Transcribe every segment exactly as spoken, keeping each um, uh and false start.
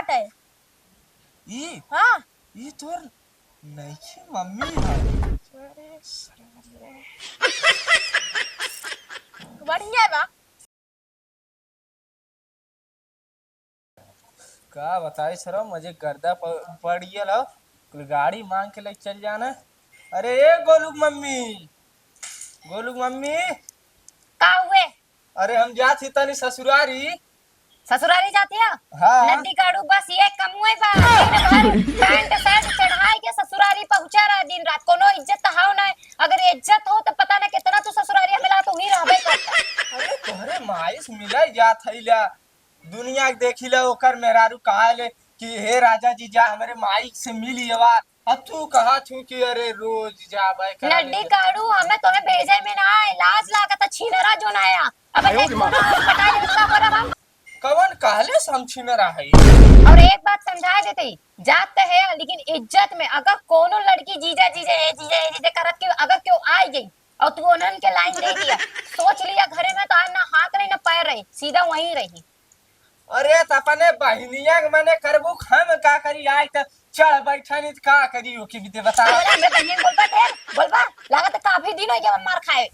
बाटे। ई? हाँ। ई तोर नइखे मम्मी है। अरे साले। बढ़िया बा। का बताई सरऊ, मजे गर्दा प-, पड़ गया लो। कुल गाड़ी मांग के लेके चल जाना। अरे ए गोलू के मम्मी, गोलू के मम्मी। का हुए? अरे हम जात ही तनी ससुरारी। ससुरारी जाती है? हाँ। नदी गाड़ू बस ये कमुए बा, दिन भर पैंट शर्ट चढ़ाई के ससुरारी पहुँचा रहा दिन रात, कोनो इज्जत तो हाव ना। अगर इज्जत हो तो पता ना कितना तू ससुरारी हमें ला तू ही रहबे करता। अरे तोहरे माई से मिले जात है ला, दुनिया के देखी ला, ओकर मेहरारू कहा ले कि हे राजा जी जा हमरे माई से मिल आवा। अब तू कहा छू कि अरे रोज जाबे करा नड्डी ले। काड़ू, हमें तोहे भेजे में ना आए, लाज लागत है, छीनरा जो ना आया। अब आयो रे माँ। पटाई ले, का करब हम? कवन कहले से हम छीनरा है? और एक बात समझा देते, जात तो है, लेकिन इज्जत में अगर कोनो लड़की जीजा, जीजा, ए जीजा, ए जीजा करत के अगर क्यों आ गई और तू उन्हन के लाइन दे दिया, सोच लिया घरे में तो आज ना हाथ रही ना पैर रही, सीधा वहीं रही। अरे, त अपने बहिनिया के मने करबू, हम का करी? आइ त चढ़ बैठा नहीं त का करी? ओके भी दे बता। बोला, हमरे बहिनिया के बोलबा ढेर, बोलबा। लागत काफी दिन हो गया मार खाए।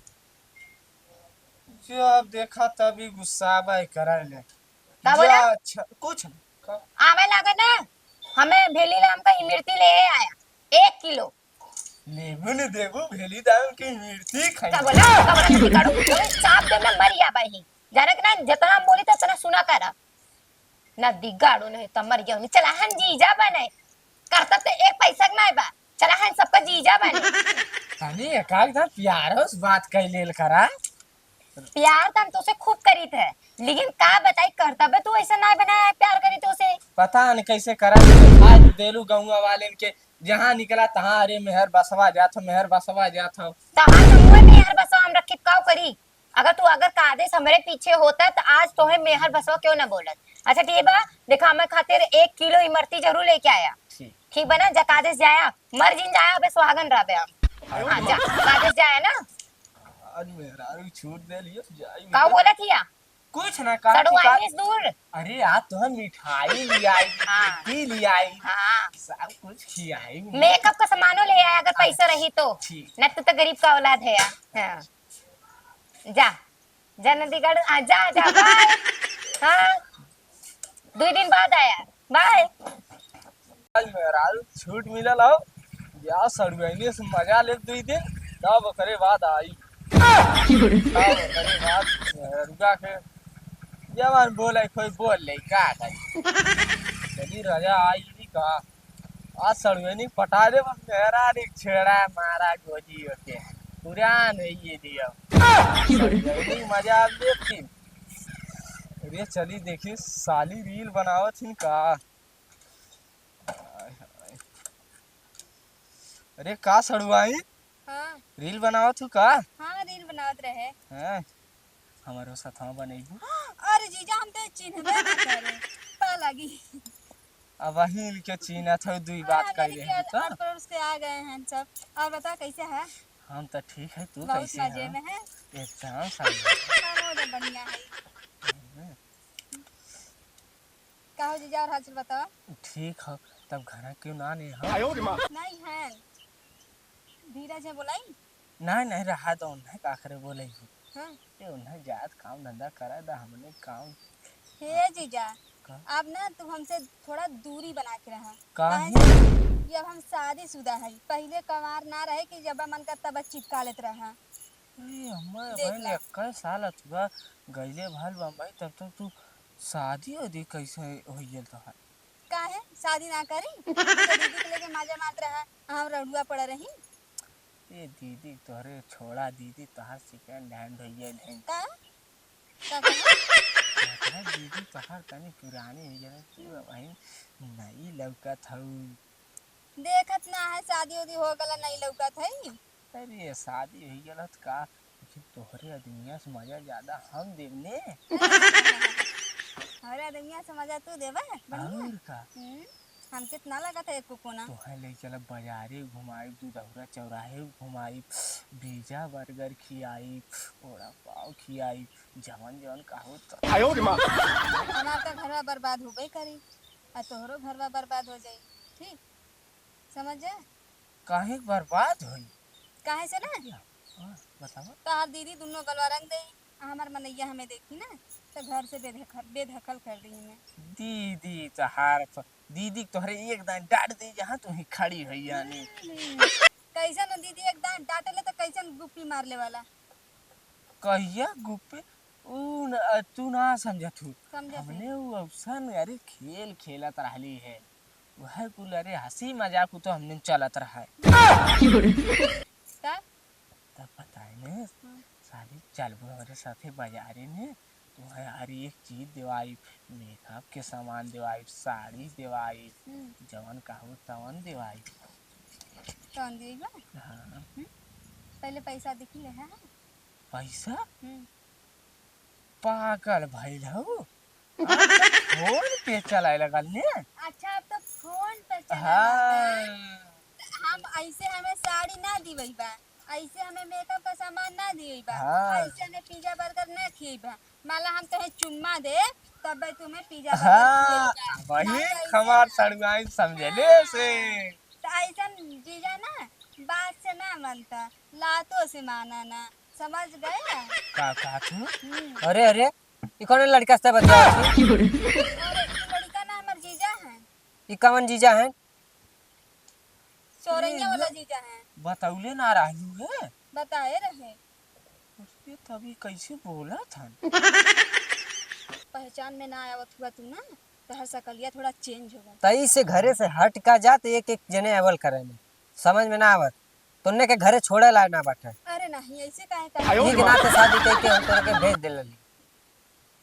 जब देखा तभी गुस्सा बाय करे ले। का बोला? जा, अच्छा, कुछ ना। का? आवे लागे ना, हमें भेली ला हमका इमरती ले आया, एक किलो। लेबू न देबू, भेली दाम के मिर्ची खाई। का बोला? का बोला? तुम करो, तुम चाप दे, मैं मर जाबा ही। जाने के ना, जितना हम बोली तो उतना सुना करा। ना दिगाड़ू नहीं तो मर गया नहीं। चला हन जीजा बने। करता तो एक पैसा के नहीं बा। चला हन सबका जीजा बने। तनी एकाध प्यारो से बात कर लेल करा। प्यार त हम तोसे खूब करीत है, लेकिन का बताई, करतबे तू ऐसा ना बनाया है प्यार करी तोसे। पता न कैसे करा, आज देलू गौवा वालेन के, जहाँ निकला तहाँ, "अरे मेहर बसवा जात हो, मेहर बसवा जात हो।" तहाँ गौवा मेहर बसवा हम रखी, काव करी? अगर तू अगर कादेस हमरे पीछे होता त आज तोहे मेहर बसवा क्यों ना बोलत। अच्छा ठीक बा, देखा हमें खातिर एक किलो इमरती जरूर लेके आया। ठीक। ठीक बा ना, जा कादेस जाया, मर जिन जाया, अबे सुहागन रहबे हम। हाँ, जा, कादेस जाया ना। आज मेहरारू छूट दे लियो, जाई का मेहरारू। बोलत हिया? कुछ ना, कहा सड़ुआ तू का आइस दूर। अरे, आज तो हम मिठाई ले आई, हाँ। मिट्टी ले आई, हाँ। सब कुछ खियाई। मेकअप का सामानो ले आया, अगर पैसा अच्छा, रही तो। ठीक। ना, तू तो गरीब का औलाद है यार। हाँ। जा, जा नदीगढ़, आ, जा, जा, बाय। हाँ, दुई दिन बाद आया, बाय। आज मेहरारू छूट मिलल हो, या सड़ुआइने से मजा ले दुई दिन, तब ओकरे बाद आई। तब ओकरे बाद मेहरुआ के जवान बोले, कोई बोल ले, का करी? चली राजा आई भी का? आज सड़ुआइनी पटा दे, बस मेहरारू एक छेड़ा मारा गोजी होके। पुरान है ये दिया। सड़ुआइनी मजा आप लेती। अरे चली देखी, साली रील बनावत हिन का? हाय, हाय। अरे का सड़ुआई? हाँ। रील बनावत हूँ का? हाँ, रील बनावत रहे। हाँ, हमारो सथवा बनैबू? अरे जीजा, हम तो चिन्हबे ना करे। पा लगी। अब वही इनके चिन्हत हो, दुई हाँ, बात कह हमनी रहे के हो तो। अड़ोस पड़ोस के आ गए हैं सब। और बता, कैसे है? हम तो ठीक है, तू बहुत कैसे मजे है? में है। एकदम सही। हम बहुत बढ़िया है। हम्म। का हो जीजा, और हालचाल बताओ। ठीक हो, तब घरा क्यों ना आने हो? आयो रे माँ। नहीं है, धीरज है, बोलाई। नहीं, नहीं, रहा दो, उन्हें का करे बोले हो? हाँ। ये उन्हें जात काम धंधा करे दा, हमने काम। हे जीजा, का? आप ना, तू हमसे थोड़ा दूरी बना के रहा। काहे? काहे से कि अब हम शादीशुदा है, पहले कवार ना रहे कि जब मन करता बस चिपका लेत रहा। अरे, हमारे देख बहन ला। इक्कीस साल अथुआ गइले भल बम्बई, तब तक तू शादी उदी कैसे हो गइल तोहार? काहे शादी ना करी? तो दीदी के लेके मजा मारत रहा, हम रड़ुआ पड़ा रही। ए दीदी, तोहरे छोड़ा दीदी, तोहार second hand हो गइल है। का? का कहा? मतलब दीदी तोहार तनी पुरानी हो गइल, तू वही नई लौकत हऊ। देखत ना है, शादी उदी हो गला, नहीं लौकत है। अरे, शादी हो गया तो का, लेकिन तोहरे अदमिया से मजा ज्यादा हम देब ने। अरे, अदमिया से मजा तू देबा, बढ़िया। और का? हम्म, हमके तो ना लगत है एको कोना। तोहे ले चलब बाजारे घुमाई, दुधौरा चौराहे घुमाई, pizza burger खियाई, वड़ा पाव खियाई, जवन जवन कहू तो। आयो रे माँ। हमार तो घरवा बर्बाद होबे करी। आ तोहरो घरवा बर्बाद हो जाई। ठीक, समझ जा। काहे बर्बाद होई? काहे से ना? हाँ, बतावा। तोहार दीदी दुनो गलवा रंग देई, आ हमार मनैया हमें देखी ना, तो घर से बेदखल, बेदखल कर दी हमें। दीदी तोहार प-, दीदी तोहरे एक दान डांट दे, जहाँ तू ही खड़ी है यानी। हम्म, कैसन दीदी एक दान डांट ले तो कैसन गुप्पी मार ले वाला? कहिया गुप्पी? ऊ न, अ, तू ना समझत हू। समझत हई। हमने ऊ अवसन, अरे, खेल खेलत रहली है, वह कुल, अरे, हंसी मजाक ऊ तो हमने चलत रहा है। तब? तब बताए ने, हाँ। साली चलबो हमरे साथे बाजारे ने, तो है हर एक चीज देवाई, मेकअप के सामान देवाई, साड़ी देवाई, हम्म। जवन कहू तवन देवाई। तवन देबा? हाँ। हम्म? पहले पैसा देखी ले, हाँ? पैसा? हम्म। पागल भइल हऊ? अब तो फोन पे चलाए लगल ने। अच्छा, अब तो फोन पे चलाए हाँ। लगल। हम ऐसे हमें साड़ी ना दिवई बा, ऐसे हमें मेकअप का सामान ना दिवई बा, हाँ। ऐसे हमें पिज्जा बर्गर ना खियई बा। माला हम तोहे चुम्मा दे, तब तुम्हें पिज्जा बर्गर हाँ, खियई बा। वही ना तो ऐसे हमार ना। सड़ुआइन समझे ले से। हाँ। तो ऐसन जीजा ना बात से ना मानता, लातों से माना ना, समझ गए? का, का तू? हम्म। अरे, अरे, ई कौन लड़का से बतियावत छी? अरे, ई लड़का ना हमर जीजा हैं। ई कवन जीजा हैं? चोरैया वाला जीजा हैं। बतौले ना रहलू है? बताए रहे। अरे, तभी कैसे बोला था? पहचान में ना आवत हुआ तू ना, तो हर सकलिया थोड़ा change हो गया। तई से घरे से हट का जात एक एक जने अवल करे में। समझ में ना आवत। तुन्ने के घरे छोड़े लाए ना बाटे। अरे नहीं, ऐसे काहे कहा? ई के नाते शादी कइके हम तोरे के भेज देले रही।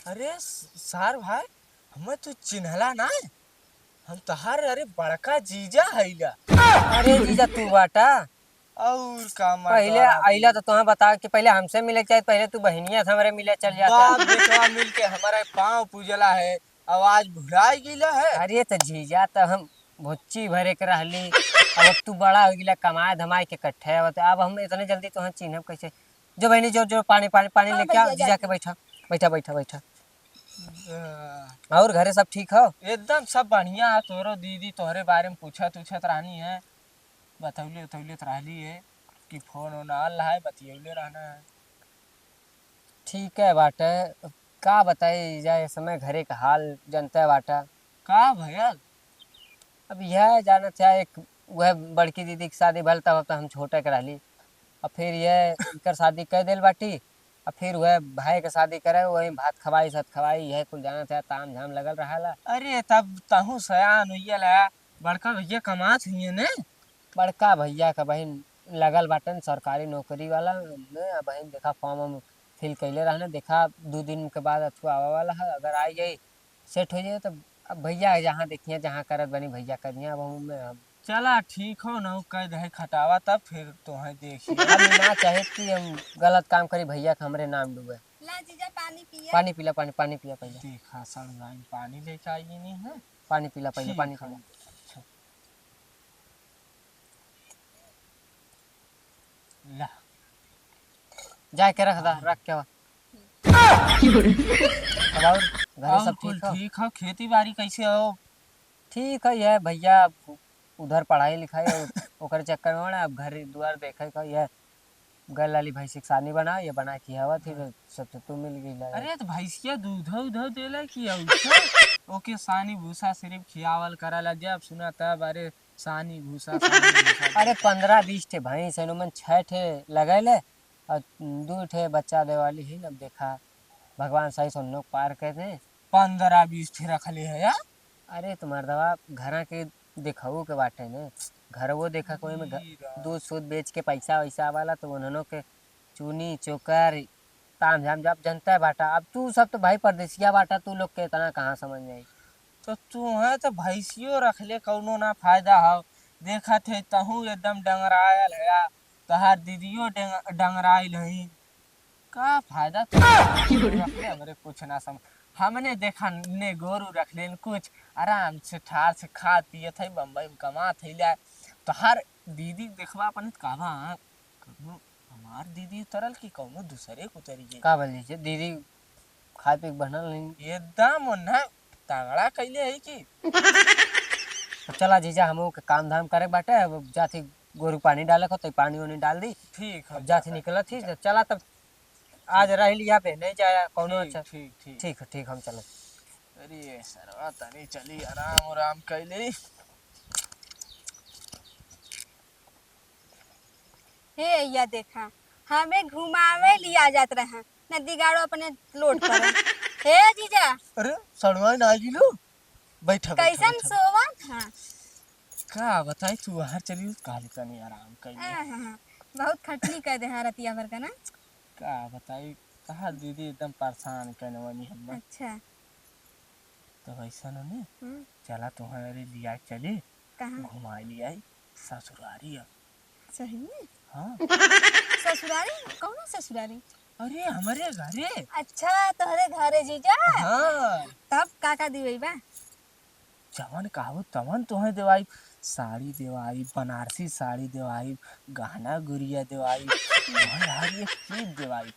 अरे स-, सार भाई, हमें तू चिन्हला ना? हम तहार, अरे, बड़का जीजा हईला। अरे जीजा तू बाटा? और का पहिले मर्दवा आइला तो तोहे बता कि पहिले हमसे मिले के चाही, पहिले तू बहिनिया से हमरे मिले चल जाता। बाप बेटवा मिल के हमारे पाँव पूजला है, आवाज भुलाई गईला है। अरे तो जीजा तो हम भुच्ची भरे के रहली, अब तू बड़ा हो गईला, कमाए धमाए के कट्ठे आवत, अब हम इतने जल्दी तोहे चिन्हब कैसे? जो बहिनी, जो, जो पानी, पानी, पानी हाँ लेके आओ, भैया, जीजा जाके। के बैठा, बैठा, बैठा, बैठा। अ, और घरे सब ठीक हो? एकदम सब बढ़िया है। तोरो दीदी तोहरे बारे में पूछत उछत रहनी है, बतौले उतौले तो रहली है कि फोन ओन आल है, बतियौले रहना है। ठीक है बाटे, का बताई जाए, इस समय घरे का हाल जनते बाटा। का भयल? अब यह जानत है, एक वह बड़की दीदी की शादी भल, तब तो हम छोटे के रहली। अब फिर यह इनकर शादी कर देल बाटी, अब फिर वह भाई के शादी करे, वही भात खवाई, सत खवाई, यह कुल जानत है, ताम झाम लगल रहाला। अरे, तब तहूँ सयान हुइया ला, बड़का भैया कमात हुइये ने? बड़का भैया का बहिन लगल बाटन सरकारी नौकरी वाला में, अब बहिन देखा form हम fill कइले रहने, देखा दू दिन के बाद अथुआ आवे वाला है, अगर आ जाई, set हो जाए, तब अब भैया जहाँ देखिए, जहाँ करत बनी, भैया करिए, अब हम में हम। चला, ठीक हो, न कह दे खटावा, तब फिर तोहे देखी। हम ना चाहे कि हम गलत काम करी, भैया के हमरे नाम डूबे। ला जीजा, पानी पिया। पानी पीला, पानी, पानी पिया पहले। देखा, सड़ुआइन पानी लेके आई नहीं है। पानी पीला पहले, ठीक पानी है। पीला। अच्छा। ला। जाए के रख दा, रख के आवा। अब और घरे सब और कुल ठीक हो? ठीक हो? खेती बाड़ी कैसे हो? ठीक है, यह भैया उधर पढ़ाई लिखाई और ओकर चक्कर में ना, अब घर दुआर देखे का, यह गल वाली भैंसी के सानी बना, ये बना के हवा थी, तो सबसे तू मिल गई ला। अरे, तो भैंसिया दूधो उधो देला कि औसा? ओके सानी भूसा सिर्फ खियावल कराला, जब सुना तब, अरे, सानी भूसा, सानी भूसा। अरे, पंद्रह बीस ठे भैंस है, ओमन छह ठे लगैले और दू ठे बच्चा दे वाली है। अब देखा, भगवान सही से उन लोग पार कर दे। पंद्रह बीस ठे रखले है यार। अरे, तो मर्दवा घरा के देखऊ के बाटे ने, घरवो देखा कोई में घ-, ई राम। दूध सूध बेच के पैसा वैसा वाला, तो उन्हनों के चूनी चोकर ताम झाम जब जनता बाटा। अब तू सब तो भाई परदेसिया बाटा, तू लोग के इतना कहाँ समझ में आई? तो तू है तो भैंसियो रख ले, कौनो ना फायदा हो। देखत है तहूँ एकदम डंगरायल है, तोहार दीदियो डंग-, डंगराइल है। का फायदा तो रख ले, हमरे कुछ ना समझ। हमने देखा ने गोरू रख लेन, कुछ आराम से ठार से खात पियत है, बम्बई में कमात है ले। तोहार दीदी देखबा अपन कहबा, कौनो हमार दीदी उतरल कि कौनो दूसरे के उतरी है। का बोल लीजिए, दीदी खाए पी के बनल नहीं। एकदम ओन्हे तगड़ा कइले है कि। तो चला जीजा, हमहू के काम धाम करे बाटे, अब जाथी गोरू पानी डाले को, तो पानी उनी डाल दी। ठीक है, अब जाथी निकलत ही, तो चला तब आज रह लिया बे, नहीं जाया कौनो। ठीक, अच्छा। ठीक, ठीक। ठीक है, ठीक, हम चलत। अरे सरवा, तनी चली आराम आराम कइले। हे, या देखा, हमें घुमावे लिया जात रहा, नदी गाड़ो अपने लोट पर। हे जीजा। अरे, सड़ुआ ना आइलो? बैठा, बैठा, कैसन बैठा। सोवा था? का बताई, तू बाहर चली, काली तनी आराम कइले। आहा, बहुत खटनी कर दे हाँ रतिया भर का ना। का बताई, कहा दीदी एकदम परेशान करने वाली हम। अच्छा। तो वैसा ना ने, हम्म। चला तुम्हारे लिया चली, कहाँ? घुमा लिया ससुरारी अब। सही में? हाँ। ससुरारी? कौन ससुरारी? अरे, हमरे घरे। अच्छा, तोहरे घरे जीजा? हाँ। तब का का दिवई बा? जवन कहबू तवन तोहे देवाई, साड़ी देवाई, बनारसी साड़ी देवाई, गहना गुरिया देवाई, तोहे हर एक चीज देवाई।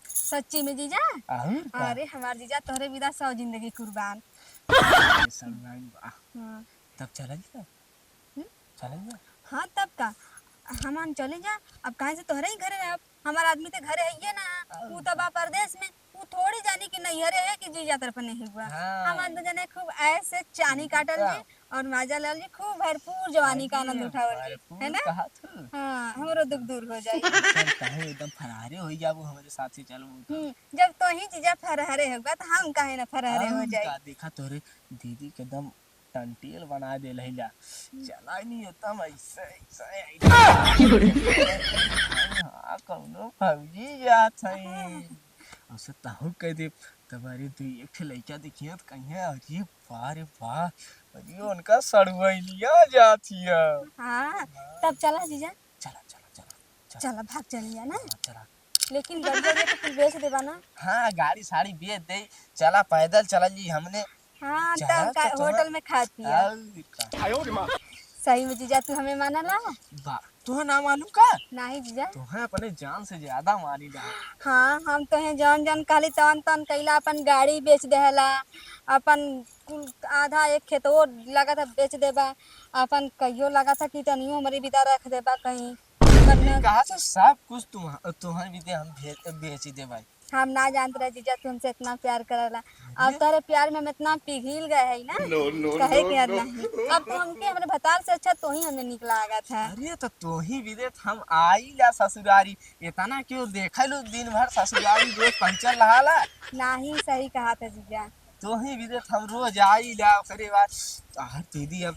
सच्ची में जीजा? अउर का? अरे, हमार जीजा तोहरे बिना सौ जिंदगी कुर्बान। अरे, सड़ुआइन बा। हाँ। तब चला जीजा? हम्म? चला जीजा? हाँ, तब का? हम, हम चले जा, अब काहे से तोहरे ही घरे रहब? हमार आदमी तो घरे है ये ना, हाँ। ऊ तो बा परदेश में, ऊ थोड़ी जानी कि नैहरे है कि जीजा तरफ नहीं हुआ। हाँ। हम तो जने खूब ऐसे चानी काटल जी और मजा लेल जी, खूब भरपूर जवानी का आनंद उठावल जी, है ना? कहा तू? हाँ, हमरो दुख दूर हो जाई। चल, कहूँ एकदम फरारे हो जाबू हमरे साथे चलबू तो। हम्म, जब तो ही जीजा फरहरे होगा तो हम काहे ना फरहरे हो जाई? का देखा तोरे दीदी के एकदम टंटियल बना दे लहिला। हम्म। चला नहीं एकदम ऐसे, ऐसे, ऐसे। हाँ, कौनो भौजी जात है। हाँ। उसे ताहू कह दे, तब अरे तू एक ठे लइका देखिए तो कहिए, "अरे वाह रे वाह, अरे उनका सड़ुआइनिया जात हिया।" हाँ, हाँ। तब चला जीजा। चला, चला, चला, चला। चला, भाग चली जा ना। हाँ, चला। लेकिन गड़िया के तो कुल बेच देबा ना। हाँ, गाड़ी साड़ी बेच दे, चला पैदल चलल जी हमने। हाँ, चला तब का, तो तोहर होटल में खात पिया। और का। सही में जीजा, तू हमें माना ला? बा, तोहे ना मालूम का? नहीं जीजा। तोहे अपने जान से ज्यादा मानी ला। हाँ, हम तोहे जान जान कहली, तवन तवन कइला, अपन गाड़ी बेच देहला, अपन कुल आधा एक खेतवो लगा था बेच देबा, अपन कहियो लगा था कि तनियो हमरी बिदा रख देबा कहीं। पर ये ना। कहा से सब कुछ तुम, तोहे बिदे हम भे-, बेच देबा। हम ना जानत रहे जीजा, तू हमसे इतना प्यार करला। अब अरे। तोहरे प्यार में हम इतना पिघिल गए है ना, no, no, कहे no, के हद no। नहीं। अब तो हमके हमरे भतार से अच्छा तो ही हमें निक लागत है। अरे तो तोही बिदे हम आइला ससुरारी, इतना क्यों देखे लो दिन भर ससुरारी रोज पहुँचल रहाला। नाही, सही कहा था जीजा। तोही बिदे हम रोज आइला, ओकरे बाद तोहर दीदी अब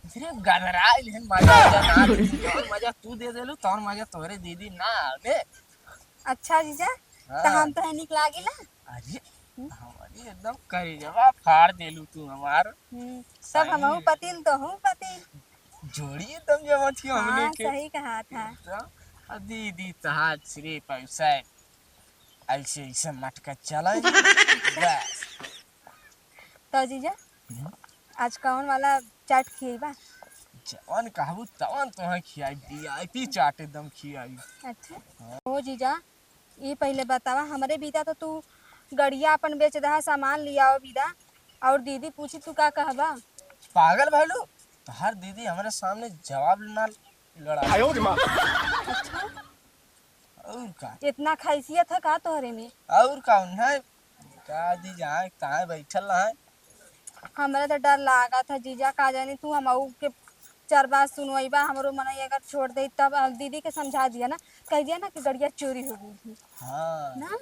सिर्फ गदराइल है, मजा उजा ना दे, और मजा तू दे देलू, तोहर मजा तोहरे दीदी ना आवे। अच्छा जीजा, हाँ। त हम तोहे निक लागिला? अरे, हम्म? हमारी एकदम करेजवा फाड़ देलू तू हमार। हम्म, तब सही। हमहू पतिल, तोहू पतिल। जोड़ी एकदम जमा थी हमने हाँ, के। सही कहा था। एकदम। आ दीदी तहार सिरे पैसा ऐसे, ऐसे मटका चला जी। बस। तो जीजा, हम्म? आज कौन वाला चाट खिएबा? जवन कहबू तवन तोहे खियाई, वी आई पी चाट एकदम खियाई। अच्छा। हाँ। ओ जीजा, ई पहिले बतावा, हमरे बिदा तो तू गड़िया अपन बेच दहा, सामान लियाओ बिदा, और दीदी पूछी तू का कहबा? पागल भइलू, तोहार दीदी हमरे सामने जवाब ना लड़ा। आयो रे माँ। अच्छा? और का? इतना खैसियत है का तोहरे में? और का उन्हें का दी जहाँ तहाँ बैठल रहे। हमरा तो डर लागा था जीजा, का जानी तू हमऊ के चार बात सुनवाई बा, हमरो मनई अगर छोड़ दे तब। हम दीदी के समझा दिया ना, कह दिया ना कि गड़िया चोरी हो गई थी। हाँ। ना?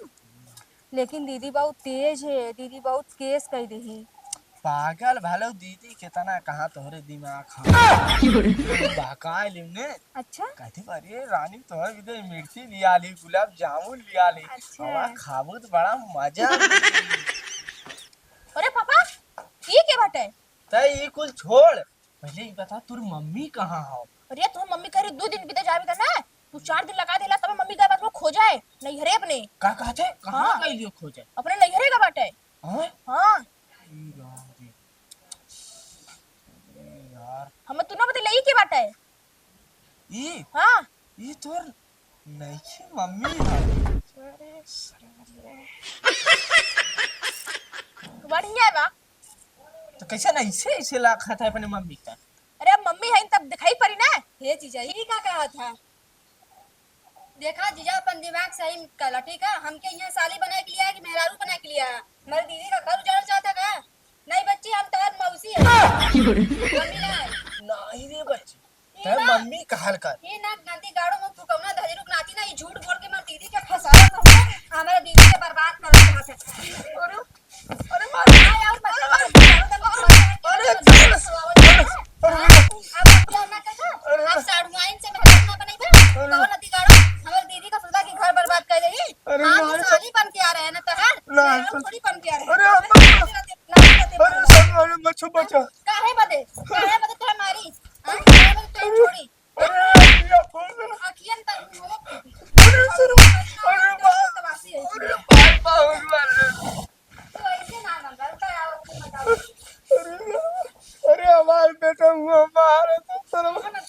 लेकिन दीदी बहुत तेज है, दीदी बहुत केस कह देही। पागल भलो दीदी, कितना कहाँ तोहरे दिमाग है। बहकाए लिमने। अच्छा? कहती, "अरे रानी, तोहरे बिदे मिर्ची लिया ली, गुलाब जामुन लिया ली, अच्छा। हवा खाबू तो बड़ा मजा।" अरे पापा, ये के बाटे? तै ई कुल छोड़, पहले ई बता, तोर मम्मी कहाँ हौ? अरे, तोर मम्मी कह रही, दो दिन बीते जावे का ना, तू चार दिन लगा देला, तब मम्मी गए बात खोजे, नैहरे अपने। का कहते? कहाँ हाँ। गई लियो खोजे? अपने नैहरे का बाटे। हाँ? हाँ। ई राम रे। ई यार। हमें तू ना बतैले, ई के बाटे? ई? हाँ। ई तोर नइखे मम्मी है। अरे, बढ़िया बा। कैसे ना ऐसे ऐसे लाखत है अपने मम्मी का। अरे अब मम्मी है तब दिखाई पड़ी ना। हे जीजा, ई का कहत है? देखा जीजा, अपन दिमाग सही कला, ठीक है? हमके यहाँ साली बनाए के लिए है कि मेहरारू बनाए के लिए है? हमारे दीदी का घर उजाड़ना चाहता का? नहीं बच्ची, हम तोहर मौसी है। मम्मी ना। नहीं रे बच्ची, ई तोहर ना। मम्मी कहल कर। ई ना नदी गाड़ो में फुकौना धरी रुक नाती ना, ई झूठ बोल के हमारे दीदी के फंसावत है, हमारे दीदी के बर्बाद करत है। अरे, अरे मार। नहीं, और मत, अरे मार। अरे, अरे, अरे, अरे, अरे। अब क्या ना कहता? अरे। अब साढ़ुआइन से महबूब ना बनइबा? अरे। कौन नदी गाड़ो? हमारे दीदी का सुधा की घर बर्बाद कर देही। अरे हाँ, तो मार। साली बन के आ रहे हैं ना तोहार। ना, मेहरारू तो थोड़ी बन के आ रहे हैं। अरे, अरे, अरे, अरे, अरे, अरे, मत छू बच्चा। काहे बदे? काहे बदे तोहे मारी? हाँ? काहे बदे तोहे छोड़ी? अरे, अखिया खोल दे। अखियन तक मुंह खोल दे। अरे, सर, अरे, बाप, तमाशी है। अरे, बाप, बाप, अरे। तू ऐसे ना ना, गलत है, आओ, तुम बताओ। अरे, अरे, हमार बेटा हुआ मार है, तो सर, अरे, अरे,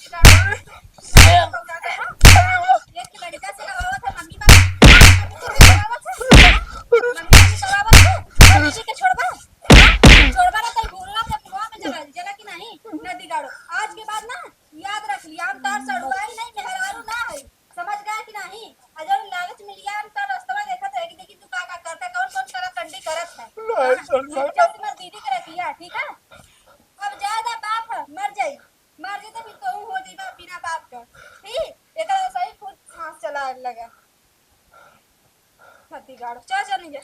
वाह। एक लड़का से लगावत है, मम्मी बाप। मम्मी बाप से लगावत है, मम्मी के छोड़बा? छोड़बा ना, तई भूलवा के कुआं में जला, जला कि नहीं? नदी गाड़ो। आज के बाद ना, याद रख लिया, हम तार सड़ुआई नहीं, मेहरारू ना है। समझ गया कि नहीं? अगर लालच में लिया, हम तार रस्तवा देखत रहे कि देखी तू का का करता, कौन कौन करा कंडी करत है। नहीं, सड़ुआई। इज्जत से मत दीदी के रखिया, ठीक है? अब ज्यादा बाप है, मर जाई। मर जाई तो फिर तू हो जाई बिना बाप का। ठीक? एकरा सही खुद सांस चला लगा। नदी गाड़ो। चल, चल, नहीं जा।